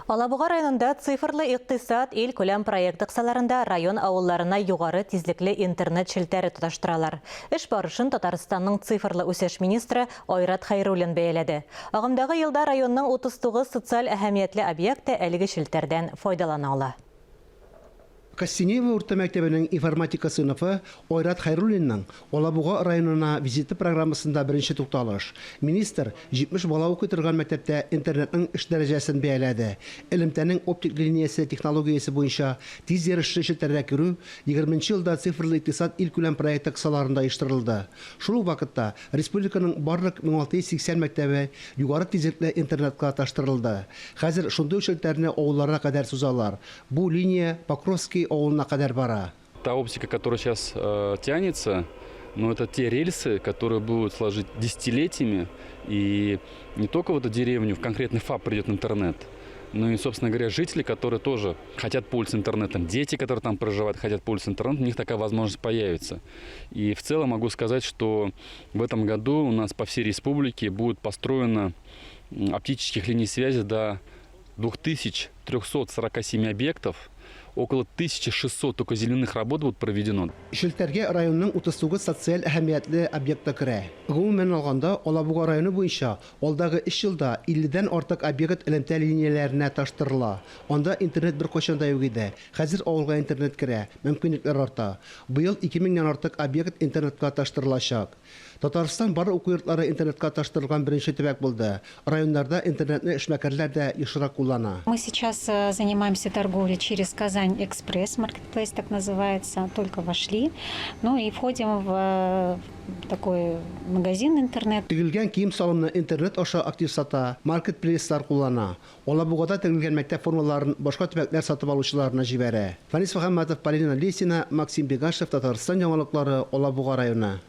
Алабуга районында Цифрлы икътисад илкүләм проекты кысаларында район авылларына югары тизлекле интернет челтәре тоташтыралар. Эш барышын Татарстанның цифрлы үсеш министры Айрат Хәйруллин бәяләде. Агымдагы елда районның 39 социаль әһәмиятле объекты әлеге челтәрдән файдалана ала. Костенеево урта мәктәбенең информатика сыйныфы Айрат Хәйруллинның Алабуга районына визиты программасында беренче тукталыш. Министр 70 бала укый торган мәктәптә интернетның эш дәрәҗәсен бәяләде. Элемтәнең оптик линиясе технологиясе буенча тиз йөрешле челтәргә керү егерменче елда Цифрлы икътисад илкүләм проекты кысаларында оештырылды. Шул ук вакытта республиканың барлык 1680 мәктәбе югары тизлекле интернетка таштырылды. Хәзер шундый ук челтәрне авылларга кадәр сузалар. Бу линия Покровский авылына кадәр бара. Та оптика, которая сейчас тянется, но это те рельсы, которые будут сложить десятилетиями, и не только в эту деревню, в конкретный ФАП придет интернет, но и, собственно говоря, жители, которые тоже хотят пользоваться интернетом, дети, которые там проживают, хотят пользоваться интернетом, у них такая возможность появится. И в целом могу сказать, что в этом году у нас по всей республике будет построено оптических линий связи до 2347 объектов, около 1600 только земляных работ будут проведено. Челтәргә районның 39 социаль әһәмиятле объекты керә. Гомумән алганда, Алабуга районы буенча алдагы өч елда 50 дән артык объект элемтә линияләренә таштырыла. Анда интернет беркайчан да юк иде. Хәзер авылга интернет керә, мөмкинлекләр арта. Быел 2 меңнән артык объект интернетка таштырылачак. Татарстан барлык уку йортлары интернетка тоташтырылган беренче төбәк булды. Районнарда интернетны эшмәкәрләр дә ешрак куллана. Мы сейчас занимаемся торговлей через Казань Экспресс, маркетплейс так называется, только вошли. Ну и входим в такой магазин интернет. Тегелгән кием-салымны интернет аша актив сата, маркетплейслар куллана. Алабугада тегелгән мәктәп формаларын башка төбәкләр сатып алучыларына җибәрә. Фәнис Мөхәммәтов, Полина Лесина, Максим Бегашев, Татарстан яңалыклары, Алабуга районы.